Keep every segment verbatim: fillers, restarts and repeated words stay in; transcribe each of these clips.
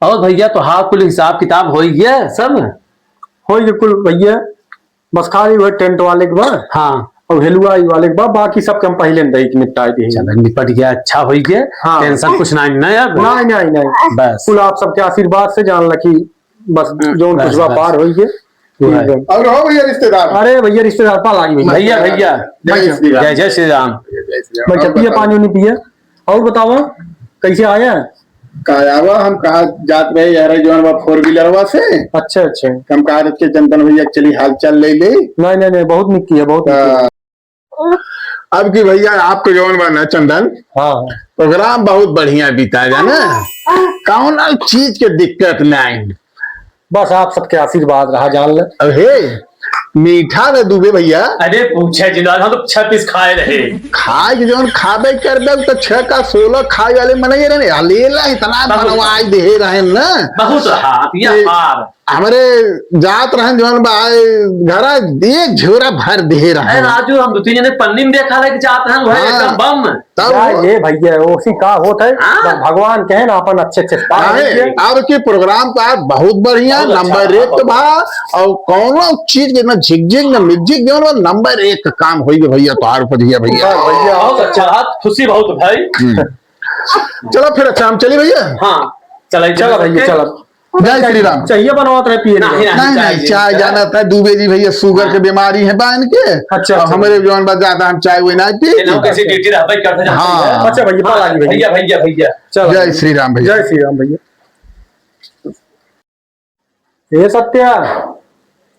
और भैया, तो हाँ, कुल हिसाब किताब होइ गया सब? होइ गया कुल भैया, बस खाली वह टेंट वाले के बा। हाँ। और हलवाई वाले के बा, बाकी सबके हम पहिले दई के निपटाए दिए। चलो, निपट गया, अच्छा होइ गया। हाँ। टेंशन कुछ नहीं, नहीं अब। नहीं, नहीं, नहीं। बस। कुल आप सबके आशीर्वाद से जान ला कि बस हम्म, जौन बस, कुछ बा बस। पार होइ गया। ठीक है। और हो भैया रिश्तेदार? अरे भैया रिश्तेदार पा लागी भैया। भैया, भैया। जय श्री राम। जय, जय श्री राम। जय श्री राम। भाई, और पिए बताओ। पानी उनी पिए। और बताओ, कैसे आया? का आवा, हम कहा जात रहे यार, जौन बा four wheeler वा से। अच्छा, अच्छा। हम कहा रहे चंदन भैया चली हाल चाल ले ले। नहीं, नहीं, नहीं, बहुत निक किया, बहुत निक किया। हाँ। अब की भैया आपको जौन बा ना चंदन, हाँ। प्रोग्राम बहुत बढ़िया बीता जाना, कौनो चीज के दिक्कत नहीं। बस आप सबके आशीर्वाद रहा, जान ले। अब हे, मीठा न दुबे भैया। अरे पूछे जिन, हम तो छह पीस खाए रहे। खाए के जौन खाबे करबे, उ तो छह का सोलह खाए वाले मनई रहे, लेला इतना बहुत। बनवाई दे रहे ना। बहुत रहा, आप ये कि हार। हमरे जात रहन जौन बा, घरा एक झोरा भर दे रहे। अरे राजू, हम दो तीन जने पन्नी में देखा लेके जात हैं, वह हाँ। एकदम बम। तब जा वो ये भैया, ओसी का होत है, हाँ। बस भगवान कहे ना, अपन अच्छे अच्छे से पार काहे? होइए। अब के प्रोग्राम तो आज बहुत बढ़िया, बहुत अच्छा नंबर रहा, एक बहुत बा, और कौनो चीज के ना झिकझिक ना मिकझिक, जौन बा नंबर एक का काम होइए भैया, तोहार ऊपर भैया, भैया। बस भैया, बहुत अच्छा रहा, खुशी बहुत भाई। हम्म। चलो फिर, अच्छा, हम चली भैया। हाँ, चलो चलो भैया, चलो। जय श्री राम। चाहिए बनवात रहे पिए नहीं, के? नहीं, नहीं, नहीं, चाय चाहिए। जानत है, दुबे जी भैया शुगर के बीमारी है बा इनके। अच्छा, और अच्छा। हमरे जौन बा ज्यादा हम चाय वो ना पी। इन्हों कैसे ड्यूटी रहबे करते जाते हैं। हाँ। अच्छा भैया, पा लागी भैया। भैया, भैया, भैया। चलो। जय श्री राम भैया। जय श्री राम भैया। ए सत्या।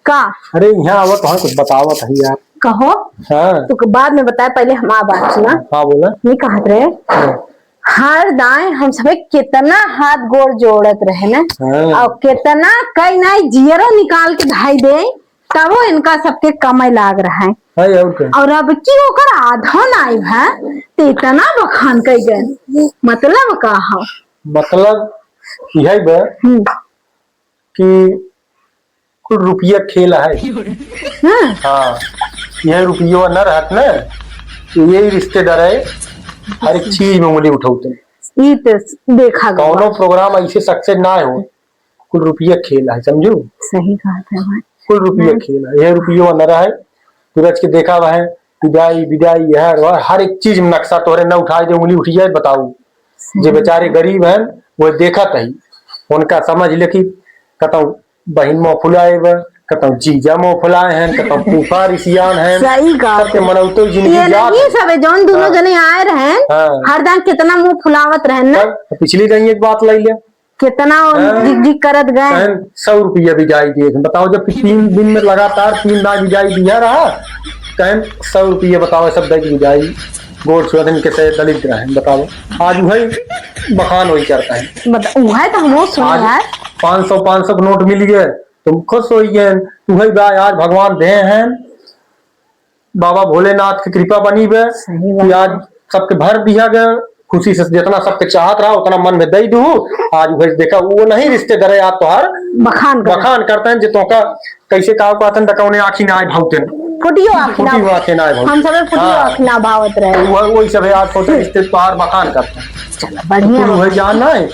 का? अरे यहाँ आवत, हाँ, कुछ बतावत है यार। कहो। हाँ। तू बाद में बताए, पहले हमार बात सुना। हाँ, बोला। नहीं कहत रहे। हाँ। हर दाएं हम सभे कितना हाथ गोड़ जोड़त रहे न, हाँ। और कितना कई नाई जियरो निकाल के धाई दे, तबो इनका सबके कमे लाग रहे। है और का? और अब की ओकर आधो नाई भा, त इतना बखान कई गए, मतलब का हो? मतलब यही बा हम्म। कि कुल रुपया खेल है। हम्म। हाँ, यह रुपया न रहत न, तो यही रिश्तेदार है, हर एक चीज में उंगली उठौते। ई तो देखा गवा। कौनो प्रोग्राम ऐसे सक्सेस ना हो, कुल रुपया खेल है, समझू? सही बात है भाई। कुल रुपया हम्म। खेल है, यह रुपया न रहे, तू रच के देखा वह विदाई, विदाई, यह हर, हर एक चीज में नक्शा तोहरे न उठाए दे, उंगली उठी जाए, बताऊ। सही जे बेचारे बात। गरीब हैं, वो देखत ही, उनका समझ ले कि कतौ बहिन मुँह फुलाए बा, कतौ जीजा मुँह फुलाए हैं, कतौ फूफा रिसियान हैं। सही बात सबके है। मनौतो जिंदगी ये जात नहीं है। सब है, जौन दोनों हाँ। जने आए रहे हैं, हाँ। हर दान कितना मुँह फुलावत रहे ना। तब पिछली दाई एक बात लाई ले। कितना वो हाँ। झिक झिक करत गए। कहन सौ रुपया बिजाई दिए थे। बताओ, जब कि तीन दिन में लगातार तीन दाई बिजाई दिया रहा, कहन सौ रुपया बताओ, सब दे के बिजाई, गोड़ छुअत इनके से दलित रहे, बताओ। आज वही बखान वही करता है। बता, वही तो हम सुने आज यार। पाँच सौ, पाँच सौ के नोट मिल गए, तुम खुश हो गए, वही बा, आज भगवान दे हैं। बाबा भोलेनाथ की कृपा बनी बे सही बात कि आज है। सबके भर दिया गया, खुशी से जितना सबके चाहत रहा उतना मन में दे दू। आज वही देखा, वो नहीं रिश्तेदार है, आप तोहार बखान करत। बखान करते हैं, जे तोका कैसे का कहते हैं, दकौने आँखी ना आए भावते हैं। फुटियो आँखी ना फुटियो आँखी ना आए भावते। हम सबे फुटियो हाँ। आँखी ना भावत रहे। वो, वही सब है, आज सोचे रिश्तेदार बखान करते हैं। चलो, बढ़िया कुल बा। वही जान है,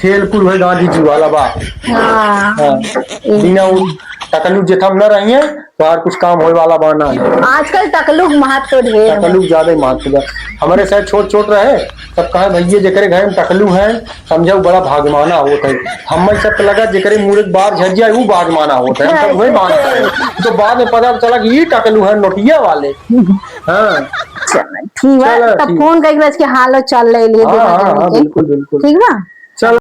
खेल कुल वही गांधी जी वाला बा। हाँ। हाँ। ए। बिना उ टकलू जे थम न रही है, तो यार कुछ काम होए वाला बा ना है। आजकल टकलू के महत्व ढेर है। टकलू के ज्यादा ही महत्व बा। हमरे साथ छोट छोट रहे, तब कहे, "भैया, जेकरे घर में टकलू है, समझो बड़ा भागमाना होत है।" हमें सब लगा, जेकरे मुँह के बार झड़ जाए, वो भागमाना होत है। हम सब वही मानते हैं। तो बाद में पता चला कि ये टकलू है, नोटिया वाले। हाँ। चलो, ठीक है। चलो, तब ठीक। फोन करके रच के हाल और चाल ले लिए हाँ, दोनों हाँ, जने हाँ, के। बिल्कुल, बिल्कुल। ठीक बा?